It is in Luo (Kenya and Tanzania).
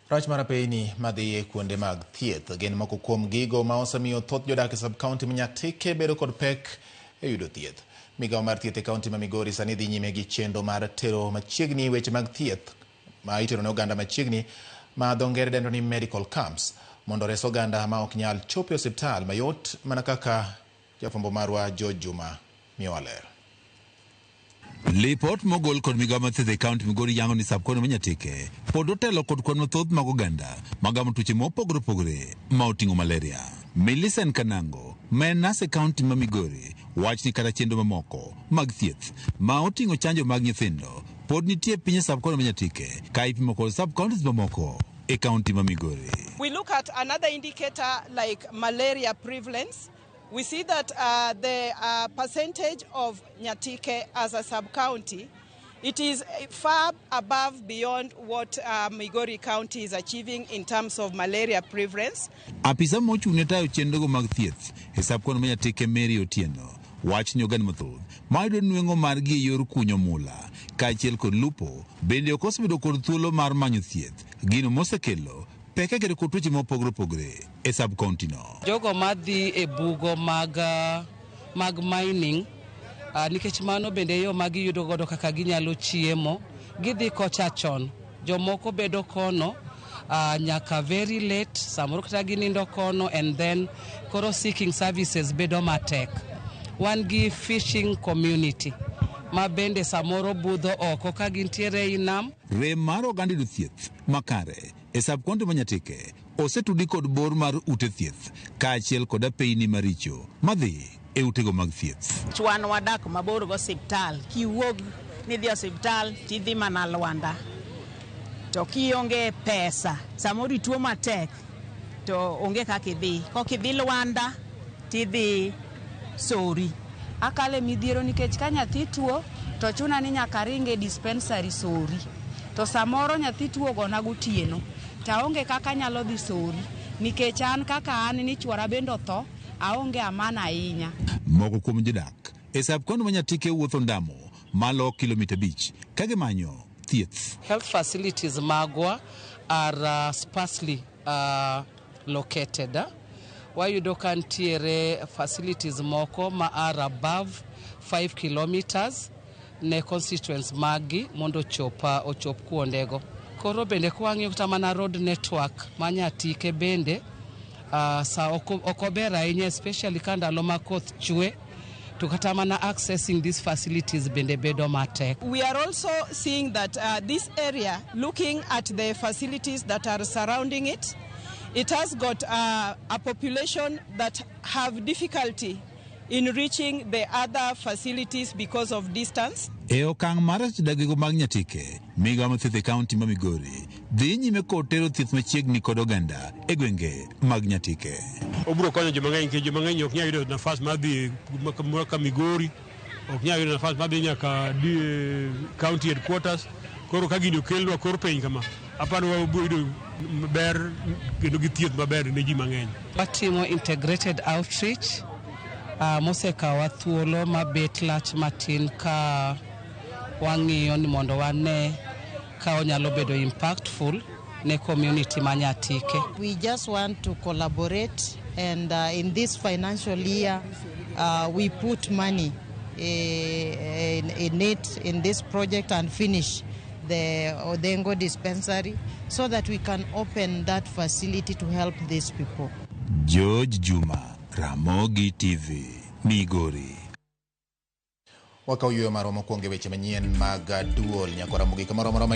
Rach mar apeyni madhi e kuonde mag thieth gin moko kuom gigo ma osemiyo thoth jodak e sub-county ma Nyatike bedo kod pek e yudo thieth. Migawo mar thieth e kaunti ma Migori sani dhi nyime gi chenro mar tero machiegni weche mag thieth ma itero ne oganda machiegni ma dho ngere dendo ni medical camps mondo ores oganda ma ok nyal chopo e osiptal mayot mana kaka jafwambo marwa George Juma miyowa ler. Lipot mogol kod migawo mar thieth e kaunti Migori yango ni sub-county ma Nyatike pod otelo kod kwan mathoth mag oganda magamo tuoche mopogore opogore ma oting'o malaria. Millicent Kanango ma en nas e kaunti ma Migori wach ni kata chenro mamoko mag thieth ma oting'o chanjo mag nyithindo pod nitie e piny e sub-county ma Nyatike ka ipimo kod sub-counties mamoko e kaunti ma Migori. We look at another indicator like malaria prevalence. We see that the percentage of Nyatike as a sub-county, it is far above beyond what Migori County is achieving in terms of malaria prevalence. Apisa mochung' ne tayo chenrogo mag thieth e sub-county ma Nyatike Mary Otieno wach ni oganda mathoth ma yudo nweng'o margi e yor kunyo mula kaachiel kod lupo bende ok osebedo kod thuolo mar manyo thieth gino mosekelo pek e kedo kod tuoche mopogore opogore e sub-county no. Jogo madhi e bugo mag mining nikech mano bende yo ma giyudo godo kaka ginyalo chiemo, gidhi kocha chon. Jomoko bedo kono nyaka very late, samoro kata ginindo kono, and then koro seeking services bedo matek. Wan gi fishing community ma bende samoro budho oko ka gintiere ei nam. Rem mar oganda yudo thieth makare e sub-county ma Nyatike osetudi kod bor mar ute thieth kaachiel kod apeyni maricho madhi e utego mag thieth. Wan wadak mabor go osiptal. Kiwuok nidhi osiptal tidhi mana Lwanda. To kionge pesa, samoro ituo matek to onge kaka idhi. Kok idhi Lwanda tidhi Sori. Akale midhiero nikech ka nyathi tuo to chuna ni nyaka aring e dispensary Sori. To samoro nyathi tuo gona gotieno to aonge kaka anyalo dhi Sori nikech an kaka an ni chuora bende otho aonge amana ahinya. Moko kuom jodak e sub-county ma Nyatike wuotho ndamo malo kilomita 5 ka gimanyo thieth. Health facilities magwa are sparsely located. Wayudo ka ntiere facilities moko ma are above 5 kilometers ne constituents maggi mondo ochop kuondego. Koro bende kwang'iyo kata mana road network ma Nyatike bende sa ok ober ahinya, especially ka ndalo ma koth chwe to kata mana accessing these facilities bende bedo matek. We are also seeing that this area, looking at the facilities that are surrounding it, it has got a population that have difficulty in reaching the other facilities because of distance. E okang' mar jodagigo mag Nyatike, migawo mar thieth e kaunti ma Migori dhi nyime kod tero thieth machiegni kod oganda e gwenge mag Nyatike. Obiro konyo joma ng'eny nikech joma ng'eny ok nyal yudo nafas mar dhi ka Migori, ok nyal yudo nafas mar dhi nyaka county headquarters. Koro ka gini okelnwa kor piny kama, aparo wabiro yudo ber kendo gi thieth maber ne ji mang'eny. Watimo integrated outreach mosekawa thuolo mabet lach matin ka wang'iyo ni mondo wane ka onyalo bedo impactful ne community ma Nyatike. We just want to collaborate, and in this financial year we put money in it, in this project, and finish the Odengo dispensary so that we can open that facility to help these people. George Juma, Ramogi TV, Migori. Wakaw yueyo marwa mokwongo e weche manyien mag duol nyakora Ramogi kamoro amora.